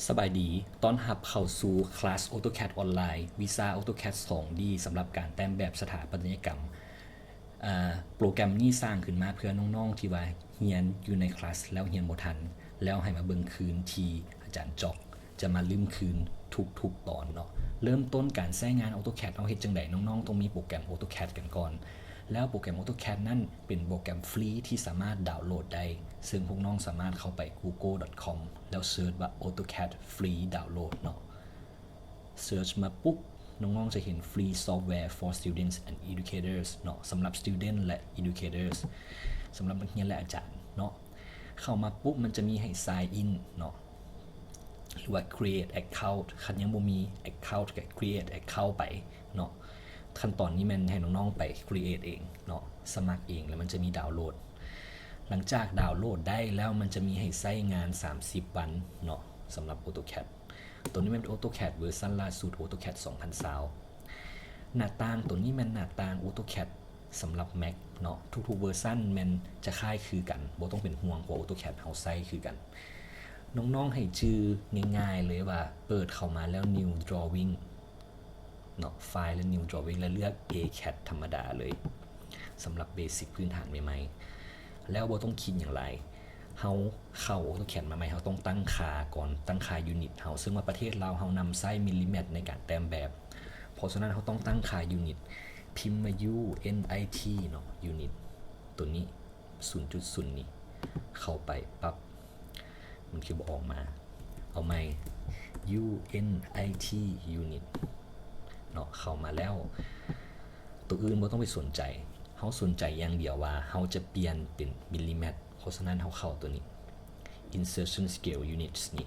ສະບາຍດີ, ຕ້ອນຮັບເຂົ້າສູ່ຄລາສ AutoCAD ອອນລາຍ, ວິຊາ AutoCAD ສອງດີ ສຳລັບການແຕ້ມແບບສະຖາປັດຕະຍະກຳ. ອາ, ໂປຣແກຣມນີ້ສ້າງຂຶ້ນມາເພື່ອນ້ອງໆທີ່ວ່າຮຽນຢູ່ໃນຄລາສແລ້ວຮຽນບໍ່ທັນ, ແລ້ວໃຫ້ມາເບິ່ງຄືນທີ່ອາຈານຈອກຈະມາລຶ້ມຄືນທຸກໆຕອນເນາະ. ເລີ່ມຕົ້ນການໃຊ້ງານ AutoCAD ເຮົາເຮັດຈັ່ງໃດ? ນ້ອງໆຕ້ອງມີໂປຣແກຣມ AutoCAD ກັນກ່ອນ, ແລ້ວໂປຣແກຣມ AutoCAD ນັ້ນເປັນໂປຣແກຣມຟຣີທີ່ສາມາດດາວໂຫຼດໄດ້, ເຊິ່ງພວກນ້ອງສາມາດເຂົ້າໄປ Google dot com ແລ້ວເສີດວ່າ AutoCAD Free Download ເນາະ. ເສີດມາປຸບ ນ້ອງໆຈະເຫັນ Free Software for Students and Educators ເນາະ, ສຳລັບ Student ແລະ Educators, ສຳລັບນັກຮຽນ ແລະ ອາຈານເນາະ. ເຂົ້າມາປຸບ ມັນຈະມີໃຫ້ Sign In ເນາະ ຫຼືວ່າ Create Account. ຄັນຍັງບໍ່ມີ Account ກໍ Create Account ໄປເນາະ. ຂັ້ນຕອນນີ້ແມ່ນໃຫ້ນ້ອງໆໄປ Create ເອງເນາະ, ສະໝັກເອງ ແລ້ວມັນຈະມີດາວໂຫຼດ. ຫຼັງຈາກດາວໂຫຼດໄດ້ແລ້ວ ມັນຈະມີໃຫ້ໃຊ້ງານສາມສິບວັນເນາະ ສຳລັບ AutoCAD. ຕົວນີ້ແມ່ນ AutoCAD ເວີຊັນລ່າສຸດ AutoCAD ສອງພັນຊາວ. ໜ້າຕ່າງຕົວນີ້ແມ່ນໜ້າຕ່າງ AutoCAD ສຳລັບ Mac ເນາະ. ທຸກໆເວີຊັນແມ່ນຈະຄ້າຍຄືກັນ, ບໍ່ຕ້ອງເປັນຫ່ວງ ເພາະ AutoCAD ເຮົາໃຊ້ຄືກັນ. ນ້ອງໆໃຫ້ຈື່ງ່າຍໆເລີຍວ່າ ເປີດເຂົ້າມາແລ້ວ New Drawing ເນາະ, File ແລ້ວ New Drawing ແລ້ວເລືອກ AutoCAD ທຳມະດາເລີຍ ສຳລັບ basic ພື້ນຖານໃໝ່ໆ. ແລ້ວບໍ່ຕ້ອງຄິດຫຍັງຫຼາຍ, ເຮົາເຂົ້າ AutoCAD ມາໃໝ່ ເຮົາຕ້ອງຕັ້ງຄ່າກ່ອນ, ຕັ້ງຄ່າ unit ເຮົາ, ເຊິ່ງວ່າປະເທດລາວເຮົານຳໃຊ້ມິນລິແມັດໃນການແຕ້ມແບບ. ເພາະສະນັ້ນເຮົາຕ້ອງຕັ້ງຄ່າ unit, ພິມວ່າ unit ເນາະ, unit ຕົວນີ້ ສູນຈຸດສູນນີ້ ເຂົ້າໄປປັບ ມັນຄືບໍ່ອອກມາ. ເອົາໃໝ່ unit unit ເນາະ. ເຂົ້າມາແລ້ວ ຕົວອື່ນບໍ່ຕ້ອງໄປສົນໃຈ, ເຮົາສົນໃຈຢ່າງດຽວວ່າເຮົາຈະປ່ຽນເປັນມິນລິແມັດ. ເພາະສະນັ້ນເຮົາເຂົ້າຕົວນີ້ insertion scale units ນີ້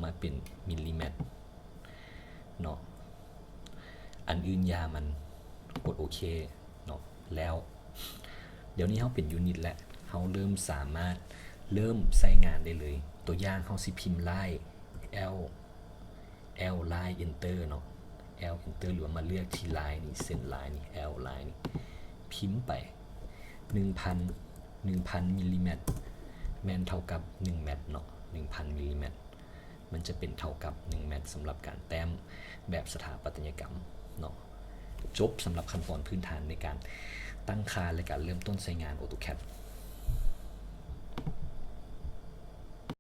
ມາເປັນມິນລິແມັດເນາະ. ອັນອື່ນຢ່າມັນ, ກົດໂອເຄເນາະ. ແລ້ວດຽວນີ້ເຮົາເປັນ unit ແລ້ວ, ເຮົາເລີ່ມສາມາດເລີ່ມໃຊ້ງານໄດ້ເລີຍ. ຕົວຢ່າງເຮົາຊິພິມລາຍ L L line enter ເນາະ, L enter ຫຼືວ່າມາເລືອກທີ່ລາຍນີ້, ເສັ້ນລາຍນີ້, L line ນີ້, ພິມໄປ ໜຶ່ງພັນ ໜຶ່ງພັນມິນລິແມັດ ແມ່ນເທົ່າກັບໜຶ່ງແມັດເນາະ, ໜຶ່ງພັນມິນລິແມັດ ມັນຈະເປັນເທົ່າກັບໜຶ່ງແມັດ ສຳລັບການແຕ້ມແບບສະຖາປັດຕະຍະກຳເນາະ. ຈົບສຳລັບຂັ້ນຕອນພື້ນຖານໃນການຕັ້ງຄ່າ ແລະ ການເລີ່ມຕົ້ນໃຊ້ງານ AutoCAD.